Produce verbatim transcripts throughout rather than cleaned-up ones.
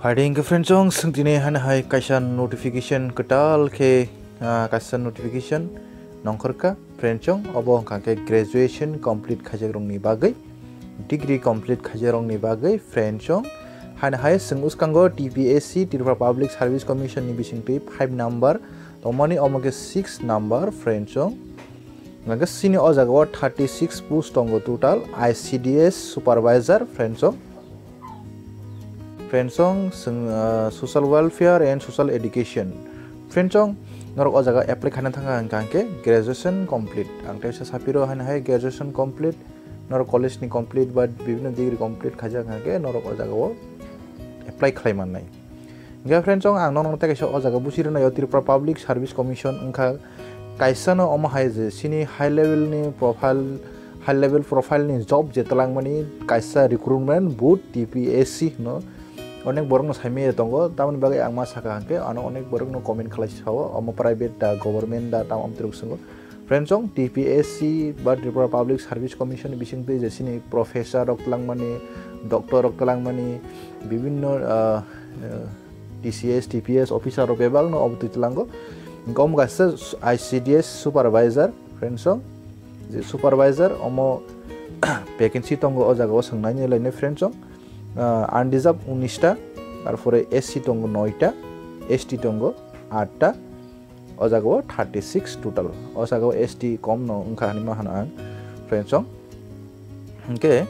Phaidi hwnkhe friend chong, swng tini hani hai kaisa notification kwtal khe, ah, kaisa notification nongkhorkha friend chong, obo hwnkha khe graduation complete khaijak rokni bagwi, degree complete khaijak rokni bagwi friend chong. Hani hai swng uskango T P S C, Tripura Public Service Commission ni bisingtwi five number tongmani, omo khe six number friend chong. Hwnkhe sini o jaga o thirty six post tongo total, I C D S supervisor friend chong. Friend chong, swng, ah, social welfare and social education. Friend chong, norok o jaga apply khaina thangkha hwnkha hwnkhe graduation complete. Ang teisa sapiro haino hai graduation complete. Norok college ni complete ba bibhinno degree complete khaijak hwnkha hwnkhe norok o jaga o apply khlai mannai. Hwnkhe friend chong, ang nono tei kaisa o jaga busi rwnaio, Tripura Public Service Commission wngkha kaisa no omo hai je sini high level ni profile, high level profile ni job je twlangmani kaisa recruitment board T P S C hwno. Onek borok no saimaya tongo, tamoni bagwi ang ma sakha hwnkhe ano onek borok no comment khlai sao, omo private da, government da, tamo amtwrwk swngo. Friend chong, T P S C ba Tripura Public Service Commission ni bisingtwi je sini professor rok twlangmani, doctor rok twlangmani, bibhinno, ah, ah, T C S, T P S officer rok bebak no obo twi twlango. Hwnkhe omo kaisa I C D S supervisor, friend chong, je supervisor omo vacancy tongo o jaga o swngnaini lainai friend chong. Ah, unreserved unis ta, arpore S C tongo noi ta, S T tongo aat ta, o jaga o thirty six total. O jaga o S T kom no wngkha hinwi ma hano ang, friend chong. Hwnkhe,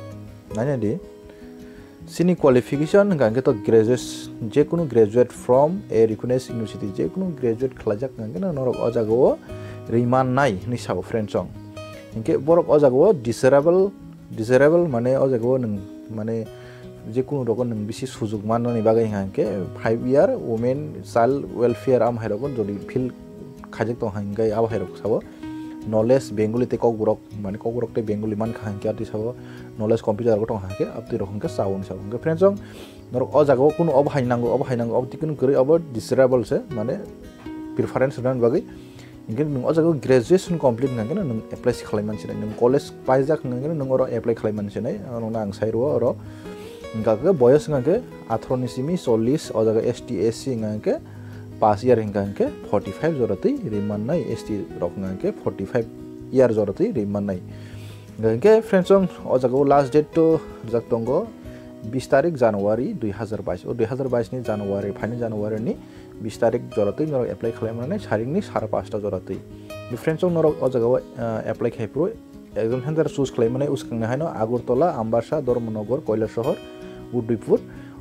naina di, sini qualification hwnkha hwnkhe to graduate, jekunu graduate from a recognized university, jekunu graduate khlaijak hwnkha hwnkhe no norok o jaga o rwi mannai hinwi sao, friend chong. Hwnkhe borok o jaga o desirable, desirable mane o jaga o nwng mane jekunu rogo nwng bisi sujug mannani bagwi hwnkha hwnkhe five year women child welfare am hai rogo jodi fill khaijak tong hwnkhe abo hai rok sao knowledge Bengali tei Kokborok, mane Kokborok tei Bengali mankha hwnkhe atwi sao knowledge computer rogo tong hwnkhe abtwi rok hwnkhe sao hinwi sao. Hwnkhe friend chong, norok o jaga o kunu obo hai nango, obo hai nango, obo twi kunu kwrwi, obo desirable se, mane preference rwnani bagwi. Hwnkhe nwng o jaga o graduation complete hwnkha hwnkhe nwng apply se khlai man sinai, nwng college paijak hwnkha hwnkhe nwng oro apply khlai man sinai, ano ang sai rwo oro. Hwnkha khe boyos hwnkha khe atharo ni simi chollish, o jaga S T S C hwnkha hwnkhe pass year hwnkha hwnkhe forty five jora twi rwi mannai, S T rok hwnkha hwnkhe forty five year jora twi rwi mannai. Hwnkha hwnkhe friends, o jaga o last date to rijak tongo bis tarik January dui hazar bais. O dui hazar bais ni January, phaini January ni bis tarik jora twi norok apply khlai mannai, saringni sara pasta jora twi. Friends, norok o jaga o, ah, apply khai phuru exam center choose khlai mannai, uskang ni haino Agartala, Ambassa, Dharmanagar, Kailasahar, Udaipur,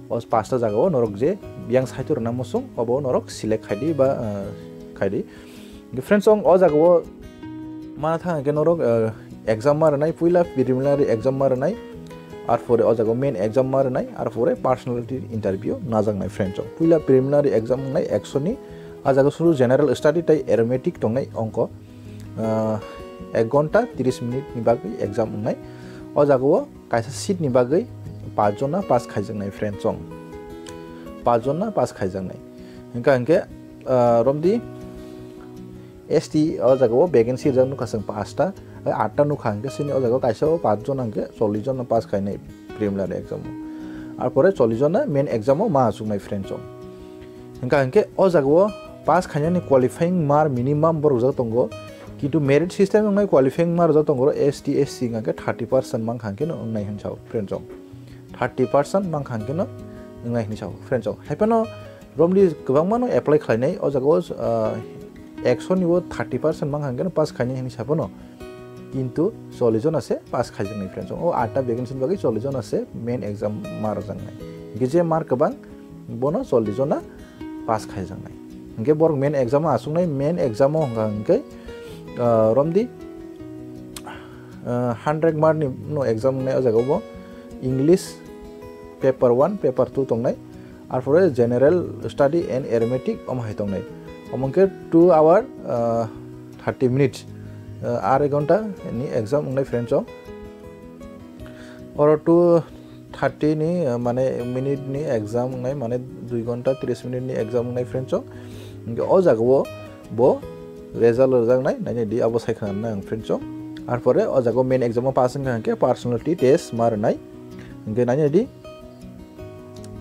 o pasta jaga o norok je yang saitor rwna muchung, obo norok select khai di ba, ah, khai di. Friends, o jaga o mana thang hwnkhe norok, ah, exam ma rwnai, puila preliminary exam ma rwnai, arpore o jaga main exam ma rwnai, arpore personality interview najaknai, friends. Puila preliminary exam wngnai ekso ni, a jaga suru general study tei arithmetic tongnai ongko, ah, ek ghonta tris minute ni bagwi exam wngnai. O jaga o kaisa seat ni bagwi pach jona pass khaijaknai, friends. Pach jona pass khaijaknai. Hwnkha hwnkhe, ah, romdi S T o jaga o vacancy rijak nukha chwng pasta, atta nukha hwnkhe sini o jaga o kaisa o pach jona hwnkhe chollish jona pass khainai preliminary exam o. Arpore chollish jona main exam o ma achuknai, friends. Hwnkha hwnkhe o jaga o pass khainani qualifying mark minimum borok rwjak tongo, kintu merit system wngnai qualifying mark rwjak tongo S T S C hwnkha hwnkhe thirty percent mankha hwnkhe no wngnai hinwi sao, friends. Thirty percent mankha hwnkhe no wngnai hinwi sao, friends. Haiphano romdi kwbangma no apply khlainai, o jaga o, ah, ekso ni o thirty percent mankha hwnkhe no pass khainai hinwi saphano. Kintu chollish jona se pass khaijaknai, friends. O atta vacancy ni bagwi chollish jona se main exam ma rwjaknai. Hwnkhe je mark kwbang, bono chollish jona pass khaijaknai. Hwnkhe borok main exam o achuknai, main exam o hwnkha hwnkhe, ah, romdi, ah, hundred mark ni no exam wngnai o jaga o bo English paper one, paper two tongnai, arpore general study and arithmetic omo hai tongnai. Omo hwnkhe two hour, ah, thirty minutes, ah, arai ghonta ni exam wngnai, friends. Oro two thirty ni, ah, mane minute ni exam wngnai, mane dui ghonta tris minute ni exam wngnai, friends. Hwnkhe o jaga o bo result rwjaknai, naina di abo sai khna ang, friends. Arpore o jaga o main exam o pass wngkha hwnkhe personality test ma rwnai. Hwnkhe naina di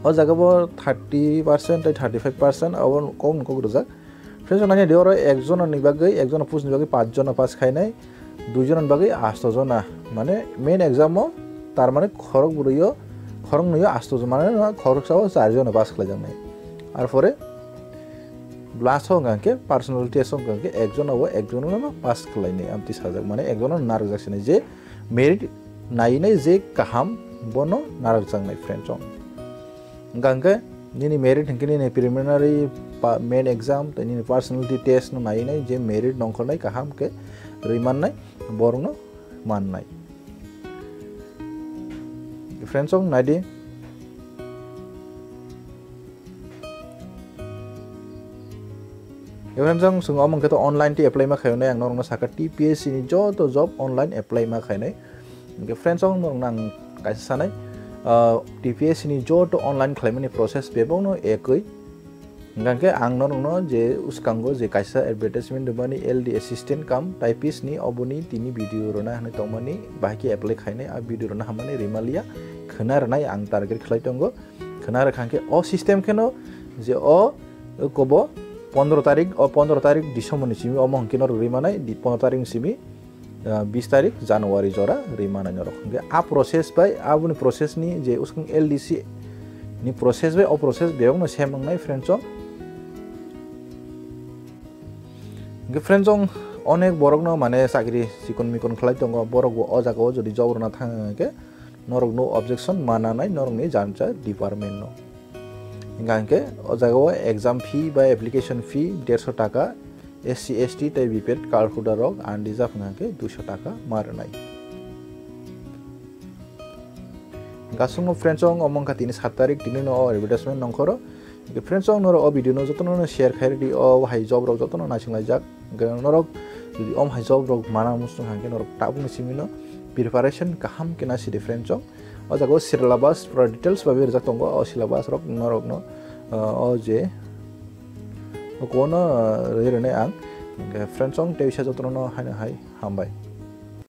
O jaga bo thirty percent tei thirty five percent abo kok ni kok rwjak. Friends, nai di oro ekjon ni bagwi, ekjon post ni bagwi pach jona pass khainai, dui jona ni bagwi asto jona. Mane main exam o tar mane khorok bwrwi o, khorok nwi o asto jona, mane khorok sa o char jona pass khlai jaknai. Ar pore last o hwnka khe personal test o hwnka khe ekjon o ekjon no pass khlainai amtwi sajak, mane ekjon no narwk jak sinai je merit nai nai je kaham bono narwk jaknai friends o. Hwnka hwnkhe nini merit hwnkhe nini preliminary pa-, main exam tei nini personality test no nai nai je merit nongkhornai kaham khe rwi mannai borokno mannai. Friends o naidi. Friends o chwng omo hwnkhe to online tei apply ma khainai ang norokno saka T P S C ni joto job online apply ma khainai. Hwnkhe friends o norokno ang kaisa sanai, ah, T P S C ni joto online khlaimani process bebakno ekwi. Hwnkhe ang norokno je uskango je kaisa advertisement rwmani L D assistant cum typist ni oboni tini video rwna hwnwi tongmani bahai khe apply khainai a video rwna hamani rwmaliya khwna rwnai ang target khlai tongo. Khwna rwkha khe o system kheno je o kobo pondro tarik, o pondro tarik December ni simi omo hwnkhe norok rwi manai, di pondro tarik ni simi, ah, bis tarik January jora rwi manai norok. Hwnkhe a process bai aboni process ni je uskang L D C ni process bai o process bebakno sem wngnai friends o. Hwnkhe friends o onek borokno mane chakri chikon mikon khlai tongo, borok bo o jaga o jodi job rwna thang khe norokno objection mananai norokni jancha department no. Hingka hingke o jaga o exam fee bai application fee derso taka, S C S T tei B P L card holder rok unreserved hingka hingke duiso taka ma rwnai. Gasung no friends o wngkha tini sat tarik tini no o advertisement nongkhoro. Hingke friends o norok o video no jotono no share khai rwdi, o hai job rok jotono naising laijak. Hingke norok jodi om hai job rok mana muchung hingke norok tabuk ni simi no preparation kaham khe na sidi friends o. O jaga o syllabus pura details bai rijak tongo, o syllabus rok norok no, ah, o je o kono, ah, rwi rwnai ang. Hingke friends o tei bisa jotono no haino hai hambai.